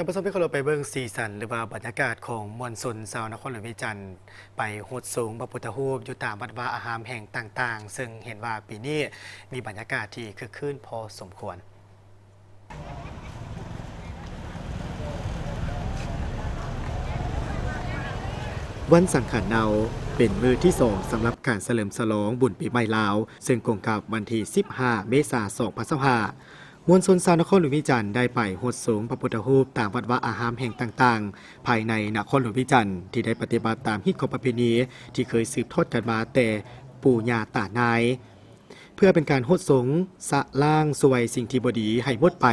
ທ່ານຜູ້ຊົມທີ່ເຄົາລົບ, ໄປເບິ່ງສີສັນ ຫຼືວ່າບັນຍາກາດຂອງມວນຊົນຊາວນະຄອນຫຼວງວຽງຈັນ ໄປຫົດສົງພະພຸດທະຮູບຢູ່ຕາມວັດວາອາຮາມແຫ່ງຕ່າງໆ, ເຊິ່ງເຫັນວ່າປີນີ້ມີບັນຍາກາດທີ່ຄຶກຄື້ນພໍສົມຄວນ. ວັນສັງຂານເນົາ ເປັນມື້ທີສອງສຳລັບການສະເຫຼີມສະຫຼອງບຸນປີໃໝ່ລາວ, ເຊິ່ງກົງກັບວັນທີສິບຫ້າ ເມສາ ສອງພັນຊາວຫ້າ ມວນຊົນຊາວນະຄອນຫຼວງວຽງຈັນໄດ້ໄປຫົດສົງພະພຸດທະຮູບຕາມວັດວາອາຮາມແຫ່ງຕ່າງໆ ພາຍໃນນະຄອນຫຼວງວຽງຈັນ ທີ່ໄດ້ປະຕິບັດຕາມຮີດຄອງປະເພນີທີ່ເຄີຍສືບທອດກັນມາແຕ່ປູ່ຍ່າຕານາຍ. ເພື່ອເປັນການຫົດສົງ ສະລ້າງສວຍສິ່ງທີ່ບໍ່ດີໃຫ້ໝົດໄປ,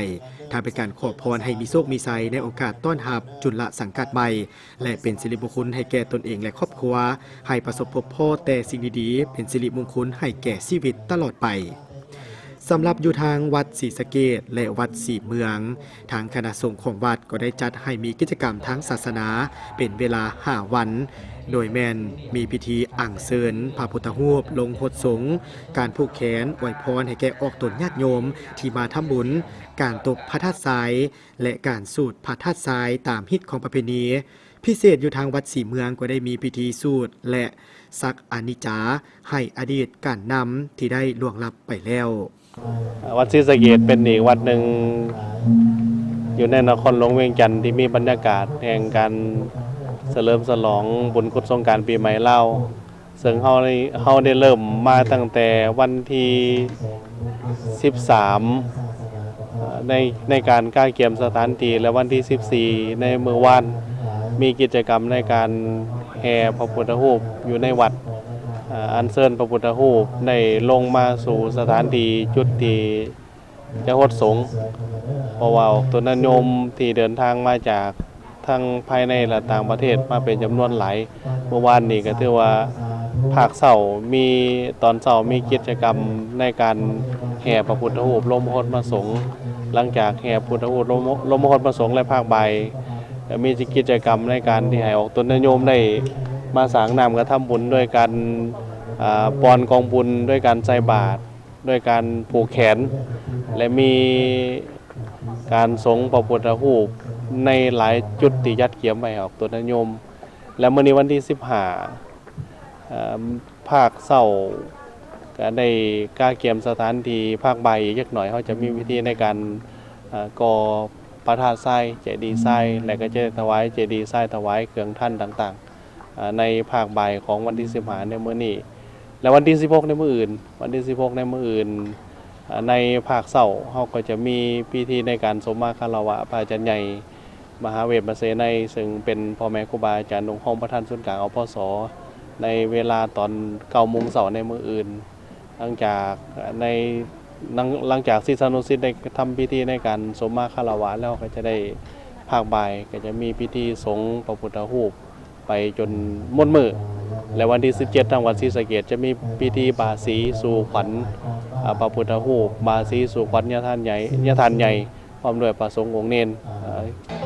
ທັງເປັນການຂໍພອນໃຫ້ມີໂຊກມີໄຊໃນໂອກາດຕ້ອນຮັບຈຸນລະສັງກັດໃໝ່ ແລະ ເປັນສິລິມຸງຄຸນໃຫ້ແກ່ຕົນເອງ ແລະ ຄອບຄົວ, ໃຫ້ປະສົບພົບພໍ້ແຕ່ສິ່ງດີໆ ເປັນສິລິມຸງຄຸນໃຫ້ແກ່ຊີວິດຕະຫຼອດໄປ. ສຳລັບຢູ່ທາງວັດສີສະເກດ ແລະ ວັດສີເມືອງ, ທາງຄະນະສົງຂອງວັດກໍໄດ້ຈັດໃຫ້ມີກິດຈະກຳທາງສາສະໜາເປັນເວລາຫ້າວັນ, ໂດຍແມ່ນມີພິທີອັນເຊີນພະພຸດທະຮູບລົງຫົດສົງ, ການຜູກແຂນອວຍພອນໃຫ້ແກ່ອອກຕົນຍາດໂຍມທີ່ມາທຳບຸນ, ການຕົບພະທາດຊາຍ ແລະ ການສູດພະທາດຊາຍຕາມຮີດຄອງປະເພນີ. ພິເສດຢູ່ທາງວັດສີເມືອງກໍໄດ້ມີພິທີສູດ ແລະ ສັກອານິດຈາໃຫ້ອະດີດການນຳທີ່ໄດ້ລ່ວງລັບໄປແລ້ວ. ວັດສີສະເກດເປັນອີກວັດໜຶ່ງຢູ່ໃນນະຄອນຫຼວງວຽງຈັນ ທີ່ມີບັນຍາກາດແຫ່ງການສະເຫຼີມສະຫຼອງບຸນຄົດສົງການປີໃໝ່ລາວ, ເຊິ່ງເຮົາໄດ້ ເຮົາໄດ້ເລີ່ມມາຕັ້ງແຕ່ວັນທີສິບສາມ ໃນ ໃນການກະກຽມສະຖານທີ່ ແລະ ວັນທີສິບສີ່ ໃນມື້ວານ ມີກິດຈະກຳໃນການແຫ່ພະພຸດທະຮູບຢູ່ໃນວັດ, ອັນເຊີນພະພຸດທະຮູບໄດ້ລົງມາສູ່ສະຖານທີ່ຈຸດທີ່ຈະຫົດສົງ, ເພາະວ່າອອກຕົນຍາດໂຍມທີ່ເດີນທາງມາຈາກທັງພາຍໃນ ແລະ ຕ່າງປະເທດມາເປັນຈຳນວນຫຼາຍ. ເມື່ອວານນີ້ກໍຖືວ່າພາກເຊົ້າມີ ຕອນເຊົ້າມີກິດຈະກຳໃນການແຫ່ພະພຸດທະຮູບລົງມາຫົດມາສົງ. ຫຼັງຈາກແຫ່ພະພຸດທະຮູບລົງມາຫົດມາສົງແລ້ວ ພາກບ່າຍກໍມີກິດຈະກຳໃນການທີ່ໃຫ້ອອກຕົນຍາດໂຍມໄດ້ມາສາກນ້ຳກະທຳບຸນ ໂດຍການ ອາ ປ່ອນກອງບຸນ, ໂດຍການໃສ່ບາດ, ໂດຍການຜູກແຂນ ແລະ ມີການສົງພະພຸດທະຮູບໃນຫຼາຍຈຸດທີ່ຈັດກຽມໄວ້ໃຫ້ອອກຕົນຍາດໂຍມ. ແລະ ມື້ນີ້ວັນທີສິບຫ້າ ເອີ່ມ ພາກເຊົ້າກະໄດ້ກະກຽມສະຖານທີ່, ພາກບ່າຍອີກຈັກໜ້ອຍ ເຮົາຈະມີພິທີໃນການ ເອີ່ ກໍ່ພະທາດຊາຍ, ເຈດີຊາຍ ແລະ ກະຈະຖວາຍເຈດີຊາຍ, ຖວາຍເຄື່ອງທານຕ່າງໆ ໃນພາກບ່າຍຂອງວັນທີສິບຫ້າໃນມື້ນີ້ ແລະ ວັນທີສິບຫົກໃນມື້ອື່ນ, ວັນທີສິບຫົກໃນມື້ອື່ນ ໃນພາກເຊົ້າ ເຮົາກໍຈະມີພິທີໃນການສົມມາຄາລະວະພະອາຈານໃຫຍ່ ມະຫາເວດມະເສໄນ, ເຊິ່ງເປັນພໍ່ແມ່ຄູບາອາຈານອົງຮອງປະທານສູນກາງ ອພສ ໃນເວລາຕອນເກົ້າໂມງເຊົ້າໃນມື້ອື່ນ. ຫຼັງຈາກ ໃນ ຫຼັງ ຫຼັງຈາກສິດສານຸສິດໄດ້ທຳພິທີໃນການສົມມາຄາລະວະແລ້ວ ກໍຈະໄດ້ ພາກບ່າຍກໍຈະມີພິທີສົງພະພຸດທະຮູບໄປຈົນໝົດມື້ ແລະ ວັນທີສິບເຈັດ ທາງວັດສີສະເກດຈະມີພິທີບາສີສູ່ຂວັນ ອາ ພະພຸດທະຮູບ, ບາສີສູ່ຂວັນຍາທ່ານໃຫຍ່ ຍາທ່ານໃຫຍ່ ພ້ອມດ້ວຍພະສົງອົງເນນ.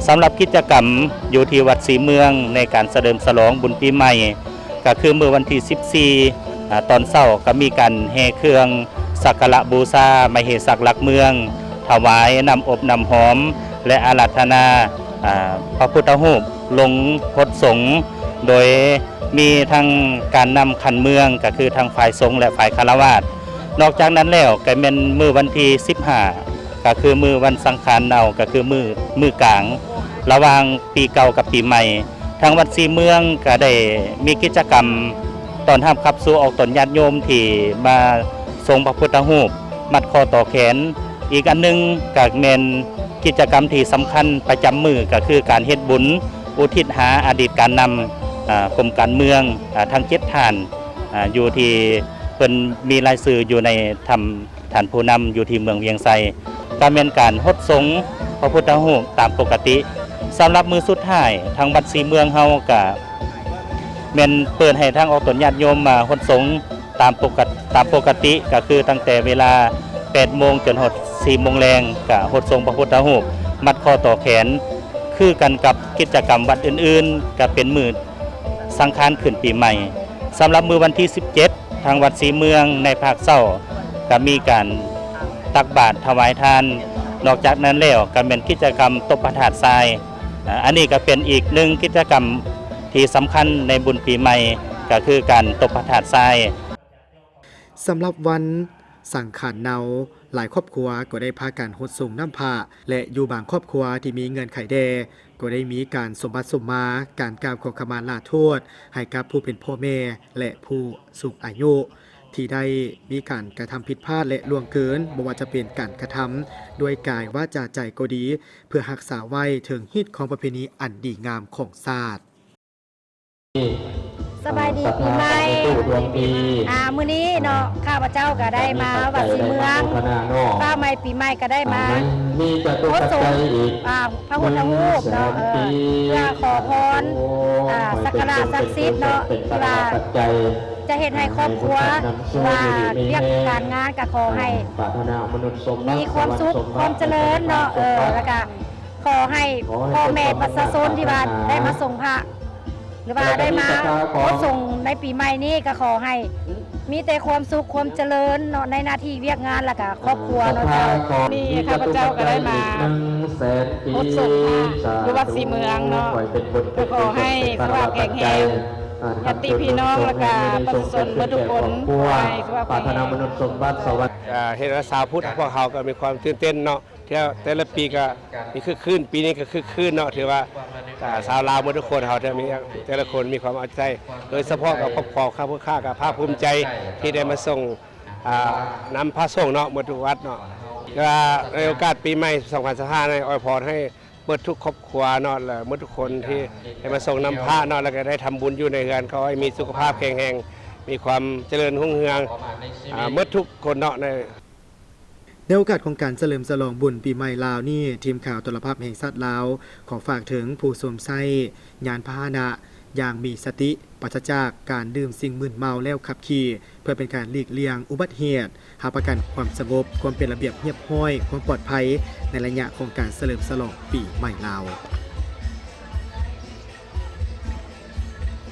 ສຳລັບກິດຈະກຳຢູ່ທີ່ວັດສີເມືອງໃນການສະເຫຼີມສະຫຼອງບຸນປີໃໝ່ ກໍຄືມື້ວັນທີສິບສີ່ ອາ ຕອນເຊົ້າກໍມີການແຫ່ເຄື່ອງສັກກາລະບູຊາມະເຫສັກຫຼັກເມືອງ, ຖວາຍນ້ຳອົບນ້ຳຫອມ ແລະ ອາລາທະນາ ອາ ພະພຸດທະຮູບລົງຫົດສົງ, ໂດຍມີທັງການນຳຂັ້ນເມືອງ ກໍຄືທັງຝ່າຍສົງ ແລະ ຝ່າຍຄາລະວາດ. ນອກຈາກນັ້ນແລ້ວ ກໍແມ່ນມື້ວັນທີສິບຫ້າ ກໍຄືມື້ວັນສັງຂານເນົາ ກໍຄືມື້ ມື້ກາງ ລະຫວ່າງປີເກົ່າກັບປີໃໝ່. ທາງວັດສີເມືອງກໍໄດ້ມີກິດຈະກຳຕ້ອນຮັບຂັບສູ່ອອກຕົນຍາດໂຍມທີ່ມາສົງພະພຸດທະຮູບ ມັດຂໍ້ຕໍ່ແຂນ. ອີກອັນໜຶ່ງກໍແມ່ນກິດຈະກຳທີ່ສຳຄັນປະຈຳມື້ ກໍຄືການເຮັດບຸນອຸທິດຫາອະດີດການນຳ ອາ ກົມການເມືອງ ອາ ທັງເຈັດທ່ານ ອາ ຢູ່ທີ່ເພິ່ນມີລາຍຊື່ຢູ່ໃນຖ້ຳ ທ່ານຜູ້ນຳຢູ່ທີ່ເມືອງວຽງໄຊ, ກໍແມ່ນການຫົດສົງພະພຸດທະຮູບຕາມປົກກະຕິ. ສຳລັບມື້ສຸດທ້າຍ ທາງວັດສີເມືອງເຮົາກໍແມ່ນເປີດໃຫ້ທາງອອກຕົນຍາດໂຍມມາຫົດສົງຕາມປົກກະ ຕາມປົກກະຕິ, ກໍຄືຕັ້ງແຕ່ເວລາແປດໂມງຈົນຮອດສີ່ໂມງແລງ ກໍຫົດສົງພະພຸດທະຮູບ ມັດຂໍ້ຕໍ່ແຂນ ຄືກັນກັບກິດຈະກຳວັດອື່ນໆ, ກໍເປັນມື້ສັງຂານຂຶ້ນປີໃໝ່. ສຳລັບມື້ວັນທີສິບເຈັດ ທາງວັດສີເມືອງໃນພາກເຊົ້າກໍມີການຕັກບາດຖວາຍທານ. ນອກຈາກນັ້ນແລ້ວກໍແມ່ນກິດຈະກຳຕົບພະທາດຊາຍ ອັນນີ້ກໍເປັນອີກໜຶ່ງກິດຈະກຳທີ່ສຳຄັນໃນບຸນປີໃໝ່ ກໍຄືການຕົບພະທາດຊາຍ. ສຳລັບວັນສັງຂານເນົາ, ຫຼາຍຄອບຄົວກໍໄດ້ພາກັນຫົດສົງນ້ຳພະ ແລະ ຢູ່ບາງຄອບຄົວທີ່ມີເງື່ອນໄຂແດ່ ກໍໄດ້ມີການສົມບັດສົມມາ, ການກ່າວຂໍຂະມາລາໂທດໃຫ້ກັບຜູ້ເປັນພໍ່ແມ່ ແລະ ຜູ້ສູງອາຍຸ ທີ່ໄດ້ມີການກະທຳຜິດພາດ ແລະ ລ່ວງເກີນ, ບໍ່ວ່າຈະເປັນການກະທຳດ້ວຍກາຍ, ວາຈາ, ໃຈກໍດີ, ເພື່ອຮັກສາໄວ້ເຖິງຮີດຄອງປະເພນີອັນດີງາມຂອງຊາດ. ສະບາຍດີປີໃໝ່. ອ່າ ມື້ນີ້ເນາະ ຂ້າພະເຈົ້າກໍໄດ້ມາວັດສີເມືອງ ຟ້າໃໝ່ປີໃໝ່ກໍໄດ້ມາຫົດສົງ ອ່າ ພະພຸດທະຮູບເນາະ ເອີ ເພື່ອຂໍພອນ ອ່າ ສັກກາລະສັກສິດເນາະ ທີ່ວ່າຈະເຮັດໃຫ້ຄອບຄົວ ຫຼືວ່າວຽກການງານ ກໍຂໍໃຫ້ມີຄວາມສຸກຄວາມຈະເລີນເນາະ ເອີ ແລ້ວກໍ ຂໍໃຫ້ພໍ່ແມ່ປະຊາຊົນທີ່ວ່າໄດ້ມາສົງພະ ຫຼືວ່າໄດ້ມາຫົດສົງໃນປີໃໝ່ນີ້ ກໍຂໍໃຫ້ມີແຕ່ຄວາມສຸກຄວາມຈະເລີນເນາະ ໃນໜ້າທີ່ວຽກງານ ແລ້ວກໍຄອບຄົວເນາະເຈົ້າ. ນີ້ຂ້າພະເຈົ້າກໍໄດ້ມາຫົດສົງພະຢູ່ວັດສີເມືອງເນາະ ກໍຂໍໃຫ້ສຸຂະພາບແຂງແຮງ ຍາດຕິພີ່ນ້ອງ ແລ້ວກໍປະຊາຊົນເບິດທຸກຄົນ ຂໍໃຫ້ສຸຂະພາບແຂງແຮງ. ເຮັດໃຫ້ຊາວພຸດພວກເຮົາກໍມີຄວາມຕື່ນເຕັ້ນເນາະ ແຕ່ ແຕ່ລະປີກໍມີຄຶກຄື້ນ ປີນີ້ກໍຄຶກຄື້ນເນາະ ຖືວ່າ ອ່າ ຊາວລາວໝົດທຸກຄົນເຮົາຈະມີ ແຕ່ລະຄົນມີຄວາມເອົາໃຈ ໂດຍສະເພາະກັບຄອບຄົວຂ້າພະເຈົ້າກໍພາກພູມໃຈທີ່ໄດ້ມາສົ່ງ ອ່າ ນຳພະສົງເນາະ ໝົດທຸກວັດເນາະ. ກໍໃນໂອກາດປີໃໝ່ສອງພັນຊາວຫ້ານີ້ ອວຍພອນໃຫ້ໝົດທຸກຄອບຄົວເນາະ ແລະ ໝົດທຸກຄົນທີ່ໄດ້ມາສົ່ງນຳພະເນາະ ແລ້ວກໍໄດ້ທຳບຸນຢູ່ໃນເຮືອນ ຂໍໃຫ້ມີສຸຂະພາບແຂງແຮງ ມີຄວາມຈະເລີນຮຸ່ງເຮືອງ ອ່າ ໝົດທຸກຄົນເນາະ ໃນ ໃນໂອກາດຂອງການສະເຫຼີມສະຫຼອງບຸນປີໃໝ່ລາວນີ້, ທີມຂ່າວໂທລະພາບແຫ່ງຊາດລາວ ຂໍຝາກເຖິງຜູ້ຊົມໃຊ້ຍານພາຫະນະຢ່າງມີສະຕິ, ປາສະຈາກການດື່ມສິ່ງມຶນເມົາແລ້ວຂັບຂີ່, ເພື່ອເປັນການຫຼີກລ່ຽງອຸບັດເຫດ, ຮັບປະກັນຄວາມສະຫງົບ, ຄວາມເປັນລະບຽບຮຽບຮ້ອຍ, ຄວາມປອດໄພ ໃນໄລຍະຂອງການສະເຫຼີມສະຫຼອງປີໃໝ່ລາວ.